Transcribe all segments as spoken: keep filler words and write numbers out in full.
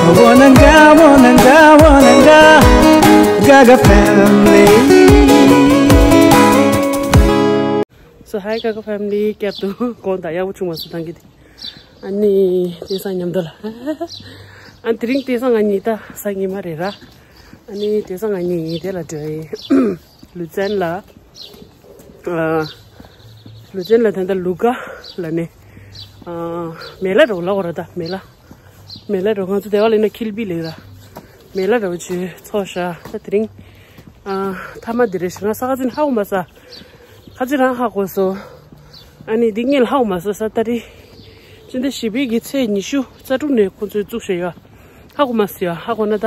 Wananga, wananga, wananga, Gaga family. So hi Gaga family, ཁྱེད་ཚོ་གོང་དང་ཡག་པོ་བྱུང་བ་སུ་བཏང་གི་དེ། ཨ་ནི་དེང་སང་མཉམ་དུ་ལ། ཨ་དེ་རིང་དེང་སང་ང་གཉིས་ད་གཟའ་ཉི་མ་རེད་ར། ཨ་ནི་དེང་སང་ང་གཉིས་དེ་ལ་འགྲོ་ཡི། ལུ་ཙན་ལ། ཨ་ལུ་ཙན་ལ་ད་ལྟ་ལུ་ག་ལ་ནས། ཨ་མེ་ལ་འགྲོ་ལ་འོ་ར་ད་མེ་ལ། མེ་ལ་འགྲོ། ང་ཚོ་དེ་བ་ལ་ཡིན་ན་ཁིལ་བི་ལེགས་ར། མེ་ལ་འགྲོ་བྱོས་ཚོགས་ཤ་ད་དེ་རིང་། ཨ་ཐ་མ་དེ་རེད་ཤག་ང་ས་ཁ་ཚིན་ཧ་གོ་མ་ས། ཁ་ཚིན་རང་ཧ་གོ་སོ། ཨ་ནི་འདི་ངས་ཧ་གོ་མ་སོ་ས་ད་རི། སྤྱི་ཟླ་བཞི་པའི་གི་ཚེས་ཉི་ཤུ་རྩ་དྲུག་ནས་ཁོང་ཚོས་བཙུགས་བཞག་ཡོད། ཧ་གོ་མ་སོ་ཡ་ཧ་གོ་ན་ད།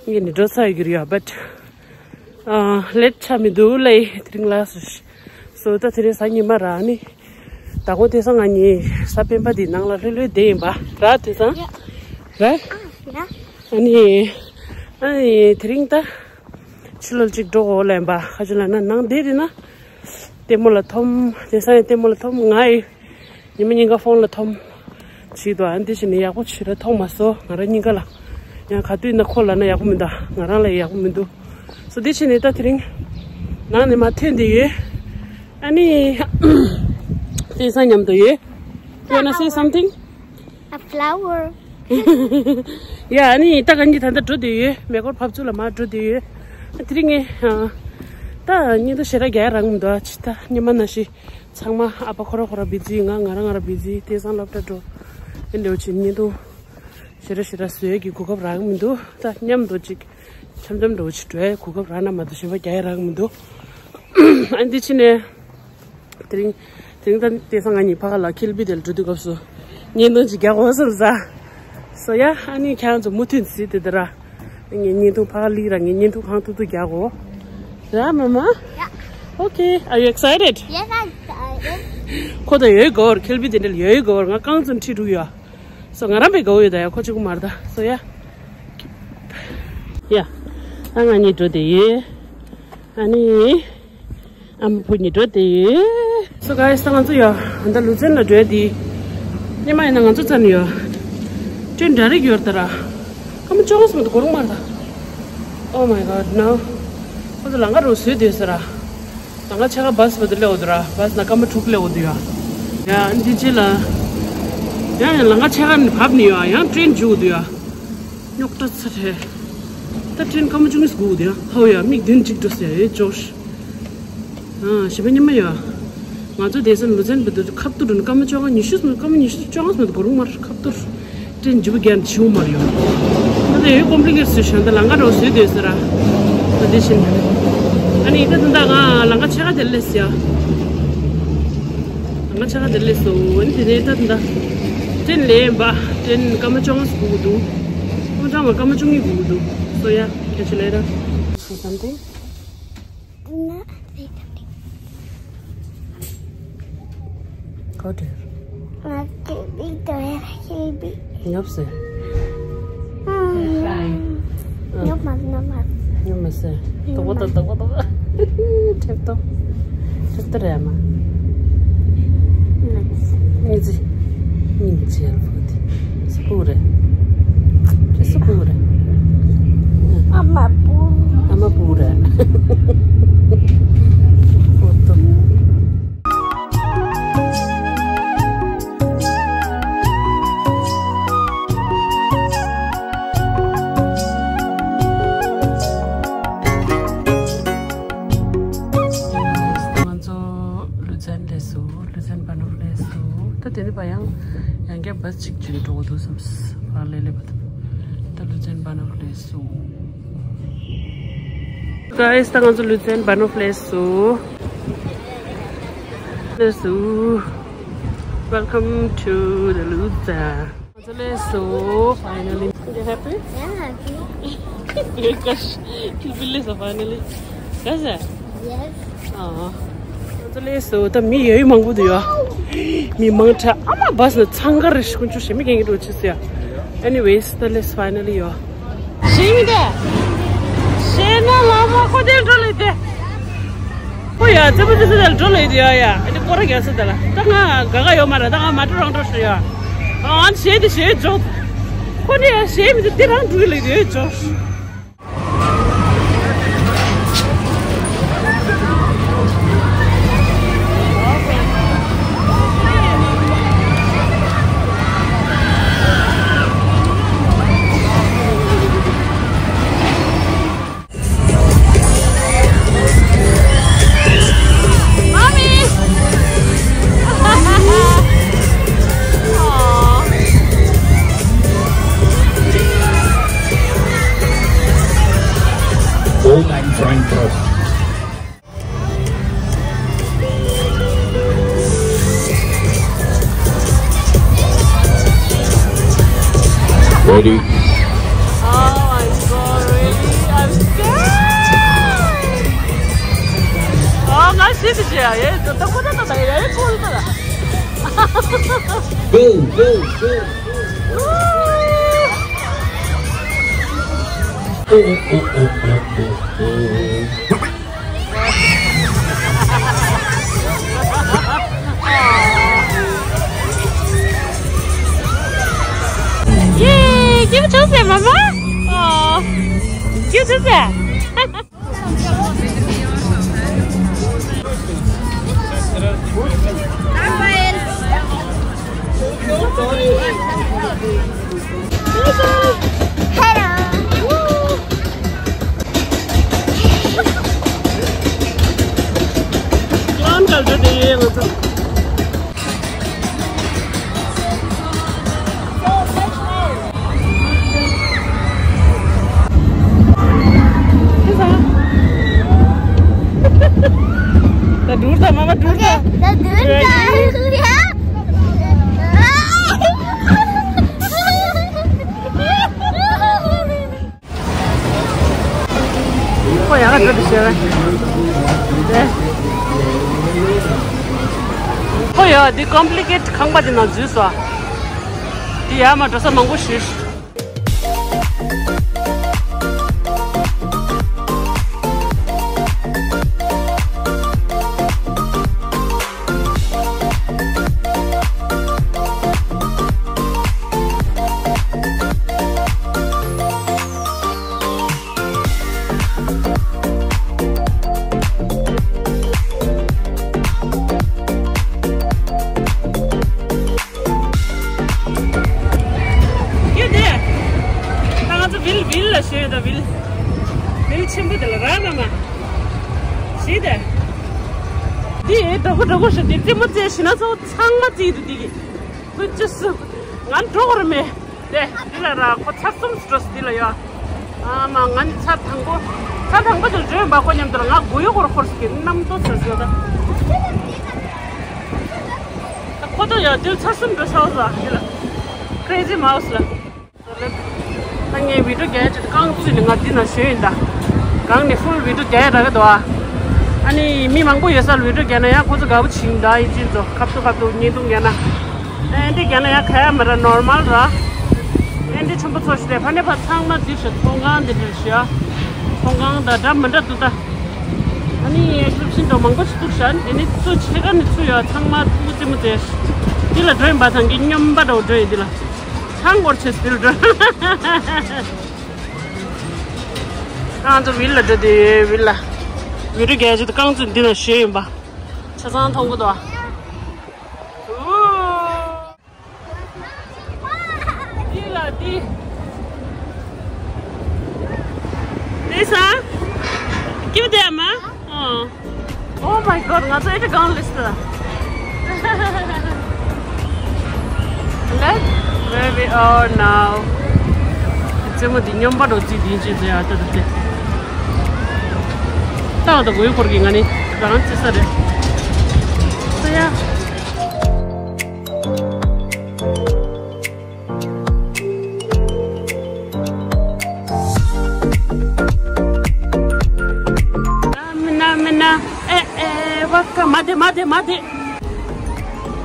ངས་ནི་འགྲོ་ཚར་ཡོད་ཀྱི་རེད་ཡ་བཊ། ཨ་ལེཊ་ཆགས་མི་འདུག་ལེ་དེ་རིང་ལ་སོ། སོ་ད་དེ་རིང་གཟའ་ཉི་མ་ར་ནི། ད་གོ་དེང་སང་ང་གཉིས་གཟའ་སྤེན་པ་འདི་ནང་ལ་ལྷོད་ལྷོད་བསྡད་ཡིན་པ་ར་དེང་སང་། ཡ། ར། ཡ། ཨ་ནི། ཨ་ནི་དེ་རིང་ད། ཕྱི་ལོགས་གཅིག་འགྲོ་འོ་ལེན་པ་ཁ་ཆུ་ལ་ན་ནང་བསྡད་དེ་ན། ལྟད་མོ་ལ་འཐོམ། དེང་སང་ཡང་ལྟད་མོ་ལ་འཐོམ་ང་ཡི། ཉི་མ་གཉིས་ཀ་ཕོན་ལ་འཐོམ། བྱེད་དོ་ཨ་འདི་བྱས་ནས་ཡག་པོ་བྱེད་ར་མཐོང་མ་སོང་ང་རང་གཉིས་ཀ་ལ། ཡང་ག་དུས་ན་ཁོ་ལ་ན་ཡག་པོ་མི་འདུག་ང་རང་ལ་ཡག་པོ་མི་འདུག་སོ་འདི་བྱས་ནས་ད་དེ་རིང་། ནང་ནས་མ་ཐོན་དེ་ཡོད། ཨ་ནི། དེང་སང་མཉམ་དུ་ཡོད། You wanna say something? A flower. ཡ་ཨ་ནི་ད་ག་ཉིད་ད་ལྟ་འགྲོ་དེ་ཡོད། མེ་འཁོར་ཕབ་ཚུལ་ལ་མ་འགྲོ་དེ་ཡོད། དེ་རིང་ངས། ད་ཉིན་དུ་ཞེ་དྲག་རྒྱག་རག་མི་འདུག་ཅི་ད་ཉི་མ་ན་ཞིག་ཚང་མ་ཨ་ཕ་ཁོ་ར་ཁོ་ར་བི་ཛི། ང་ང་ར་ང་ར་བི་ཛི། དེང་སང་སློབ་གྲྭ་འགྲོ། དེ་འདྲ་བྱས་ཉིན་དུ་ཞེ་དྲག་ཞེ་དྲག་བཟོས་ཀྱི་གོ་སྐབས་རག་མི་འདུག་ད་མཉམ་དུ་ཅིག་འཆམ་འཆམ་འདྲ་བོ་ཅིག་འགྲོ་ཡའི་གོ་སྐབས་རག་ན་མ་གཏོགས་གཞན་པ་རྒྱག་ཡ་རག་མི་འདུག་ཨ་འདི་ཕྱི་ནས་དེ་རིང་དེ་རིང་ད་དེང་སང་ང་གཉིས་ཕ་ག་ལ་ཁིལ་བི་དེ་ལ་འགྲོ་དུས་སྐབས་སུ་བརྙན་ཐུང་ཅིག་རྒྱག་དགོས་བསམ་ས། སོ་ཡ་ཨ་ནི་ཁྱེད་རང་ཚོ་མུ་མཐུད་གཟིགས་དེ་དེ་ར། ངས་བརྙན་ཐུང་ཕ་ག་ལི་ར་ངས་བརྙན་ཐུང་གང་ཐུབ་ཐུབ་རྒྱག་གོ་ར་མ་མ། Yeah. Okay, are you excited? Yes, I, I am. ཁོ་ད་ཡོད་གོ་ར་ཁིལ་བི་དེ་འདྲ་ཡོད་གོ་ར་ང་རྐང་ཙམ་ཁྲིད་འགྲོ་ཡ། སོ་ང་རང་པའི་དགའ་བོ་ཡོད་ད་ཡ་ཁོ་གཅིག་པུ་མ་རེད་ད་སོ་ཡ། ཡ། ད་ང་གཉིས་འགྲོ་དེ་ཡོད། ཨ་ནི། ཨ་མ་བུ་གཉིས་འགྲོ་དེ་ཡོད། So guys, ད་ང་ཚོ་ཡ། ད་ལུ་ཙན་ལ་འགྲོ་ཡ་དེ། སྙེ་མ་ཡིན་ན་ང་ཚོ་ཙམ་ཡ། ཀྲེན་འདྲ་རིགས་ཡོད་ད་ར། སྐར་མ་བཅོ་ལྔ་སོང་དུ་གོ་རུང་མ་རེད་ད། Oh my god, no. ཁོ་ཚོ་ལམ་ཁ་རུ་བཟོས་སྡོད་ཟེར་ར། ལམ་ཁ་ཕྱེད་ཀ་བཱས་བར་དུ་སླེབས་འོ་དུ་ར། བཱས་ན་སྐར་མ་དྲུག་སླེབས་འོ་དུ་ཡ། ཡ་འདི་རྗེས་ལ། ཡང་ཡང་ལམ་ཁ་ཕྱེད་ཀ་ནས་བབས་ནས་ཡ་ཡང་ཀྲེན་འཇུག་འོ་དུ་ཡ། རྙོག་དྲ་ཚ་རེད། ད་ཀྲེན་སྐར་མ་བཅུ་གཉིས་སྒུག་འོ་དུ་ཡ་ཧའོ་ཡ་མིག་མདུན་གཅིག་འགྲོ་ཟེར་ཡ་ཡོད་ཅོག་ཨ་ཞེ་པོ་སྙེ་མ་ཡ། ང་ཚོ་དེང་སང་ལུ་ཙན་བར་དུ་ཁ་ཐུར་འགྲོ་ནས་སྐར་མ་བཅོ་ལྔ་ཉི་ཤུ་སོང་སྐར་མ་ཉི་ཤུ་བཅོ་ལྔ་སོང་དུ་གོ་རུང་མ་རེད་ཁ་ཐུར། ཀྲེན་འཇུ་བ་རྒྱ་ཆེའུ་མར་ཡོང་། ད་ལྟ་ཡོད་ཀོམ་པི་ལི་ཀེཊ་བཟོས་ཤག་ད་ལམ་ཁ་འགྲོ་བཟོས་སྡོད་ཟེར་ར། ད་དེ་བཞིན། ཨ་ནི་ད་ད་ང་ལམ་ཁ་ཕྱེད་ཀ་དེར་སླེབས་ཟེར་ཡ། ལམ་ཁ་ཕྱེད་ཀ་དེར་སླེབས་སོང་། ཨ་ནི་དེ་ནས་ད་ད། ཀྲེན་ལེན་པ། ཀྲེན་སྐར་མ་བཅོ་ལྔ་སྒུག་གི་འདུག་སྐར་མ་བཅོ་ལྔ་སྐར་མ་བཅུ་གཉིས་སྒུག་གི་འདུག So yeah, catch you later. Something? Nothing. Go there. Nothing. Nothing. ཉོབ་སེ། ཉོབ་མ་ཉོབ་མ། ཉོབ་མ་སེ། ཏོག་པོ་ཏོག་ཏོག་པོ་ཏོག་ཁྲེབ་ཏོ། ཁྲེབ་ཏོ་རེད་མ། ཉི་ཚེ། ཉི་ཚེ་ཡར་ཕོ་དེ། སུ་ཕོ་རེད། དེ་སུ་ཕོ་རེད། ཨ་མ་ཕོ། ཨ་མ་ཕོ་རེད། ཕོ་ཏོ། ང་ཚོ་ལུ་ཙན་སླེབས་སོང་། ལུ་ཙན་བྷ་ནོབ་སླེབས་སོང་། ད་དེ་ནས་ཕར་ཡང་ཡང་བསྐྱར་བཱས་གཅིག་བྱས་ནས་འགྲོ་དགོས་འདུག་བསམས། ཕར་ལས་སླེབས་པ་དང་། ད་ལུ་ཙན་བྷ་ནོབ་སླེབས་སོང་། Guys, ད་ང་ཚོ་ལུ་ཙན་བྷ་ནོབ་སླེབས་སོང་། སླེབས་སོང་། Welcome to the Luzern. ང་ཚོ་སླེབས་སོང་། Finally. You happy? Yeah, happy. Gosh, you feel this finally. Yes, sir. Yes. ཨ། ང་ཚོ་སླེབས་སོང་། ད་མི་ཡོད་མང་པོ་འདུག་ཡ། མི་མང་དྲགས། ཨ་མ་བཱས་ལ་འཚང་ཁ་རེད། དཀོན་མཆོག་གཞན་མི་གང་གི་འགྲོ་ཆེ་ཟེར་ཡ། Anyways, ད་སླེབས་finally་ཡ། ཤེས་མི་དེ། ཤེས་ན་ལ་མ་ཁོ་དེ་འགྲོ་ལེ་དེ། ཁོ་ཡ་རྩེ་པོ་ཅི་སུ་དེ་ལ་འགྲོ་ལེ་དེ་ཡ་ཡ། ཨ་ནི་སྐོར་ར་རྒྱག་ས་དེ་ལ། ད་ང་ག་ག་ཡོད་མ་རེད། ད་ང་མ་འགྲོ་རང་འགྲོ་ཤི་ཡ། ཨ་ཤེས་དེ་ཤེས་འཇོག་ཁོ་ནས་ཞེས་མི་འདུག་དེ་རང་འགྲོ་གི་ལ་ཡོད་ཅོ། Old and Fine Trust. Ready? Oh my God, really? I'm scared! Oh, ང་ཤི་ཏི་ཅི་ཡ། ཡེ་ད་ད་ཁོ་ད་ད་ད་ཡ་ཡེ་ཁོ་ད་ད། Go, go, go. Oh, oh, oh, oh, oh, oh. Yay! Give it to them, Mama. Oh, give it to them. ད་འགྲུར་ད་མ་མ་འགྲུར་ད། ད་འགྲུར་ད། ཁོ་ཡག་ག་འགྲོ་དུ་ཤེས་པས། ཁོ་ཡ་འདི་ཀོམ་པི་ལི་ཀེ་ཊི་ཁང་པ་འདི་ནང་འཛུལ་སོང་། འདི་ཡར་མར་འགྲོ་ས་མང་པོ་ཞིག་ཡོད་དེ། ད་ང་ཚོ་བིལ་བིལ་ལ་ཞོན་ཡོད་ད། བིལ་བིལ་ཆེན་པོ་དེ་ལ་ར་མ་མ་ཞེས་དེ། འདི་འདྲ་པོ་འདྲ་པོ་ཞིག་འདི་རྩེད་མོ་རྩེ་ཞིག་ན་ཚོ་ཚང་མ་རྩེ་འདུག་འདི་གི་ཁོ་ཅི་སུ་ང་འགྲོ་བར་མེད། དེ་འདི་ལ་ར་ཁོ་ཚར་གསུམ་སུ་འགྲོ་སི་འདི་ལ་ཡོད། ཨ་མ་ང་ནི་ཚར་དང་པོ་ཚར་དང་པོ་དེ་ལ་འགྲོ་ཡོད་པ་ཁོ་མཉམ་དུ་ལ་ང་དགུ་ཡོད་སྐོར་ཁོར་སི་གི་གནམ་ཏོ་ཚར་སི་ཡོད་ད། ཁོ་ཚོ་ཡང་དེ་ཚར་གསུམ་འགྲོ་ཤག་ཟ་དེ་ལ། Crazy Mouse ལ། ད་ངས་བི་ཌིའོ་རྒྱག་ཡ་ཅིག་རྐང་བཙུགས་ནས་ང་འདི་ན་ཞོན་ཡིན་ད། གང་ནས་ཧྥུལ་བི་ཌིའོ་རྒྱག་ཡ་རག་གི་འདུག་ཨ། ཨ་ནི་མི་མང་པོ་ཡོད་སར་བི་ཌིའོ་རྒྱག་ན་ཡང་ཁོ་ཚོ་དགའ་པོ་བྱིན་ད་ཡིན་ཅིན་ཚོ་ཁབ་ཏུ་ཁབ་ཏུ་བརྙན་ཐུང་རྒྱག་ན། ཨེ་འདི་རྒྱག་ན་ཡང་ཁ་ཡ་མ་ར་ནོར་མལ་ར། ཨེ་འདི་ཆེན་པོ་ཚོ་ཞིག་ལས་ཕ་ནས་ཕ་ཚང་མ་འདི་ཞིག་ཚོང་ཁང་འདི་འདྲ་ཞིག་ཨ། ཚོང་ཁང་ད་འདྲ་མི་འདྲ་འདུག་ད། ཨ་ནི་ཨེག་ཟི་བི་ཤན་དང་མང་པོ་ཞིག་འདུག་ཤག་འདི་ནི་ཚུ་ཕྱེད་ཀ་ནི་ཚུ་ཡོད་ཚང་མ་ཐུག་རྩེད་མོ་རྩེ། འདི་ལ་འགྲོ་ཡིན་པ་ཚང་གི་སྨྱོན་པ་འདྲ་བོ་འགྲོ་ཡིན་འདི་ལ། ཚང་སྐོར་ཆེ་འདི་ལ་འགྲོ། ང་ཚོ་བིལ་ལ་འགྲོ་དེ་བིལ་ལ། བི་ཌིའོ་རྒྱག་ཆེད་དུ་རྐང་བཙུགས་འདི་ན་ཞོན་ཡིན་པ། ཆ་ཚང་མཐོང་གི་འདུག་འདི་ལ་འདི། འདི་ས། སྐྱིད་དེ་མ། ཨོ། Oh my God, ང་ཚོ་ཨེ་ཀ་གང་ལིས་ཏ། Look where we are now. རྩེད་མོ་འདི་སྨྱོན་པ་འདྲ་བོ་རྩེ་འདི་ཅི་ཟེར་ཡ་ད་ད་དེ། ཏག་ཏག་གོ་ཡུ་འཁོར་གི་ང་ནི་རང་རྩེ་ས་རེད། ས་ཡ། མི་ན་མི་ན། ཨེ་ཨེ་བ་ཀ་མ་དེ་མ་དེ་མ་དེ།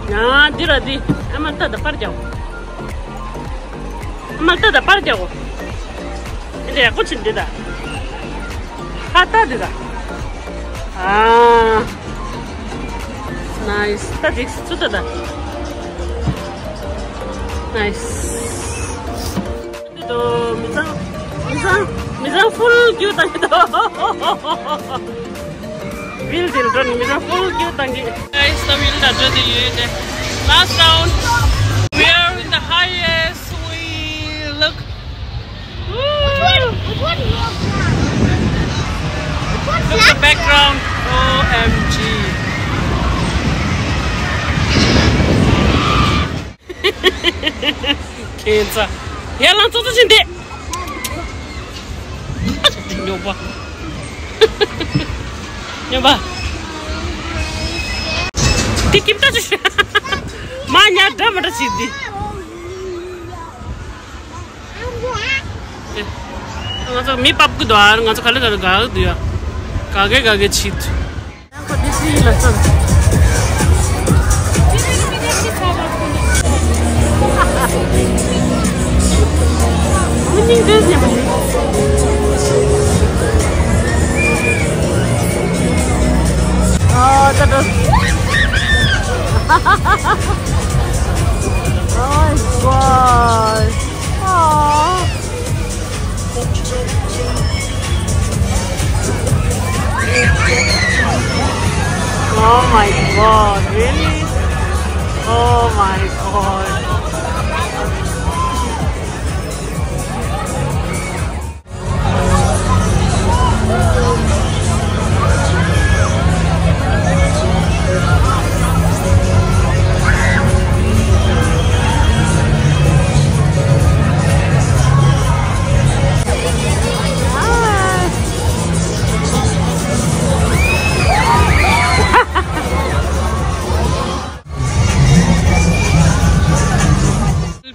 ཡ་འདི་ར་འདི། ཨ་མ་ལྟ་ད་པར་རྒྱག་ཨ་མ་ལྟ་ད་པར་རྒྱག་ཨེ་འདྲ་ཡག་པོ་ཆེ་འདི་ད། ཁ་ལྟ་འདི་ད། ཨ། Nice. ད་འགྲིག་སུ་ད་ད། Nice. ཏོ་མི་ཚང་མི་ཚང་མི་ཚང་ཕུལ་ཀིའུ་བཏང་གི་འདུག་ཝིལ་དེ་འགྲོ་ནི་མི་ཚང་ཕུལ་ཀིའུ་བཏང་གི། Guys, ད་ཝིལ་ད་འགྲོ་དེ་ཡོད་དེ། Last round. We are in the highest. We look. Woo! Look at the background. O M G. ཁྱེད་ཚ། ཡ་ལང་ཙོ་ཙོ་ཕྱིན་ཏེ། ཉོ་པ། ཉོ་པ། དེ་ཁྱིམ་ད་ཅི། མ་ཉ་འདྲ་མ་འདྲ་བྱེད་དེ། ང་ཚོ་མི་པབ་ཀི་འདུག་ང་ཚོ་ག་ལེ་ག་ལེ་དགའ་གི་འདུག་ཡ། དགའ་གི་དགའ་གི་བྱེད། Oh my God. Aww. Oh my God, really? Oh my God.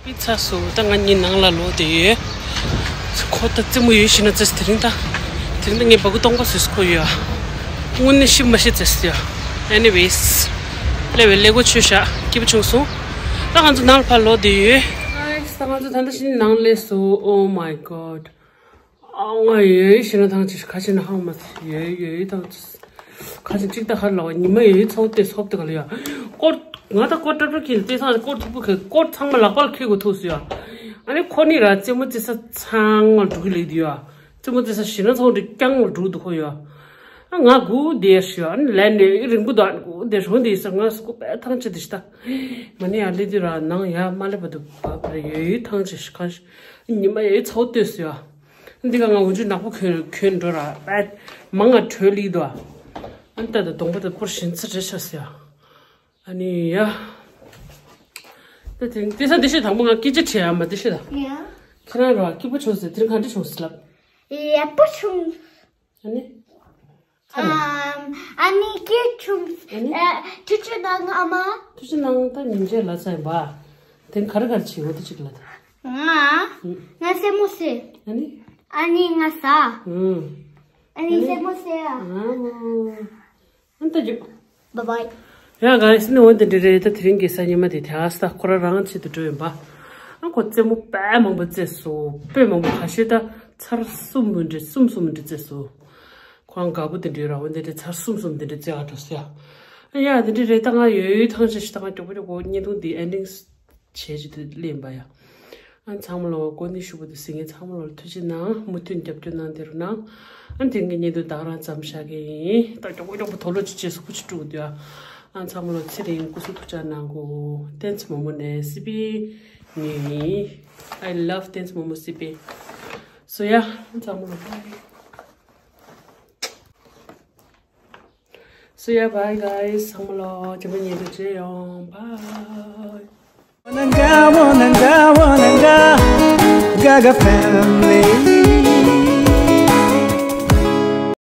པི་ཚ་སོ་ད་ང་གཉིས་ནང་ལ་ལོག་བསྡད་ཡོད། ཁོ་ད་རྩེད་མོ་ཡོད་ཤི་ན་རྩེས་དེ་རིང་ད། དེ་རིང་ད་ངས་སྦ་ཁུག་སྟོང་པ་བཟོས་ཁོ་ཡོད། དངོས་གནས་ཤི་མ་ཤི་རྩེས་ཡོད། Anyways. ལེ་བའི་ལེ་གོ་ཆོད་ཤག་སྐྱིད་པོ་བྱུང་སོང་། ད་ང་ཚོ་ནང་ལ་ཕར་ལོག་བསྡད་ཡོད། Guys, ད་ང་ཚོ་ད་ལྟ་ཕྱིན་ནང་སླེབས་སོང་། Oh my God. ཨ་ང་ཡོད་ཤི་ན་ཐང་ཅི་ཁ་ཆེ་ན་ཧང་མ་ཡོད་ཡོད་ཐང་ཅི། ཁ་ཆེ་གཅིག་ད་ཧར་ལ་བ་ཉི་མ་ཡོད་ཚོགས་ཏེ་ཚོགས་ཏེ་ག་ལ་ཡ། སྐོར་ང་ད་སྐོར་ཏྲ་ཏྲ་ཁྱེར་ཏེ་སང་སྐོར་ཐུག་པོ་ཁེ་སྐོར་ཚང་མ་ལག་པར་ཁེ་གོ་ཐུག་སུ་ཡ། ཨ་ནི་ཁོ་ནི་ར་རྩེད་མོ་རྩེ་ས་ཚང་མ་འགྲོ་གི་ལེ་དུ་ཡ། རྩེད་མོ་རྩེ་ས་ཞི་ན་ཚོགས་འདི་རྐྱང་མ་འགྲོ་འདུག་ཁོ་ཡ། ཨ་ང་གུ་དེ་ཤི་ཡ། ཨ་ནི་ལན་ནས་རིང་པོ་དུ་ཨ་ནི་གུ་དེ་ཧྲོ་དེ་ས་ང་སྐུ་པའི་ཐང་ཅི་དེ་ཤི་ད། མ་ནི་ཨ་ལེ་དུ་ར་ནང་ཡ་མ་ལེ་བ་དུ་བ་བ་ཡོད་ཡོད་ཐང་ཅི་ཤི་ཁ་ཤི། ཉི་མ་ཡའི་ཚོགས་ལྟོས་སུ་ཡ། འདི་ག་ང་འུ་ཅུ་ནག་པོ་གྱོན་གྱོན་འགྲོ་ར་པད་མང་ང་གྲོལ་ལི་དོ། ཨ་ནི་ད་ད་གདོང་པ་ད་པོར་ཞིན་ཚི་རེ་ཤ་སུ་ཡ། ཨ་ནི་ཡ། ད་དེ་དེ་ས་དེ་ཤེས་དང་པོ་ང་སྐད་ཆ་དྲིས་ཡ་མ་དེ་ཤེས་ད། ཡ། ཁྱེད་རང་ར་སྐྱིད་པོ་བྱུང་ཟེར་དེ་རིང་ག་འདྲ་བྱུང་ཟེར་ལབ། ཡག་པོ་བྱུང་། ཨ་ནི། ཨམ། ཨ་ནི་སྐད་ཆུང་། ཨ་ནི། ཨ། ཐུགས་རྗེ་གནང་ཨ་མ། ཐུགས་རྗེ་གནང་ད་ཉིན་རྗེས་ལ་ཚ་ཡིན་པ། དེ་ག་རེ་ག་རེ་བྱེད་འོ་དེ་ཅིག་ལ་ད། ང་། ཨུ། ང་སེན་མོ་ཟས། ཨ་ནི། ཨ་ནི་ང་ཟ། ཨུ། ཨ་ནི་སེན་མོ་ཟས་ཨ། ཨ་མོ། ཨ་ད་རྒྱུག Bye bye. ཡ་ག་ཡ་སི་ནི་འོན་ཏེ་འདྲི་རེད། ད་དེ་རིང་གི་གཟའ་ཉི་མ་དེ་དེ་ཨ་སྟ་ཁོ་ར་རང་ཆེད་དུ་འགྲོ་ཡིན་པ། ཨ་ཁོ་རྩེད་མོ་དཔེ་མང་པོ་རྩེས་སོ། དཔེ་མང་པོ་ཁ་ཤས་ད་ཚར་གསུམ་མུ་འདྲེ་གསུམ་གསུམ་མུ་འདྲེ་རྩེས་སོ། ཁོ་རང་དགའ་པོ་དེ་འདྲའི་ར་འོན་ཏེ་འདྲེ་ཚར་གསུམ་གསུམ་དེ་འདྲའི་རྩེ་ག་འགྲོ་སོ་ཡ། ཡ་དེ་འདྲའི་རེད། ད་ང་ཡོད་ཡོད་ཐང་ཆད་ཤི་ད་ང་མགྱོགས་པོ་མགྱོགས་པོ་བརྙན་ཐུང་འདི་ཨེན་ཌིང་བྱས་ཅི་དུ་ལེན་པ་ཡ། ཨ་ཚང་མ་ལོ་གོ་ནི་ཞུ་བ་དུ་སི་ངེ་ཚང་མ་ལོ་ཐུགས་རྗེ་གནང་། མུ་མཐུད་རྒྱབ་སྐྱོར་གནང་དེ་རུ་གནང་། ཨ་དེ་ངེད་གཉིས་དུ་དག་རང་ཙམ་བཞག་གི་ཡིན། ད་མགྱོགས་པོ་མགྱོགས་པོ་དོ་ལོ་ཅི་བྱེད་སུ་ཁུ་ཆུ་དཀྲུག་དུ་ཡ། ཨ་ཚང་མ་ལོ་ཚེ་རིང་སྐུ་གཟུགས་ཐུགས་ཅག་གནང་གོ། ཏན་ཙི་མོ་མོ་ནས་སི་པི་ངེ་ཡིན། I love ཏན་ཙི་མོ་མོ་སི་པི། སོ་ཡ་ཨ་ཚང་མ་ལོ་bye. So yeah, bye guys. ཚང་མ་ལོ་རྗེས་མ་ཉིན་དུ་མཇལ་ཡོང་། Bye. Wananga, wananga, wananga, Gaga family.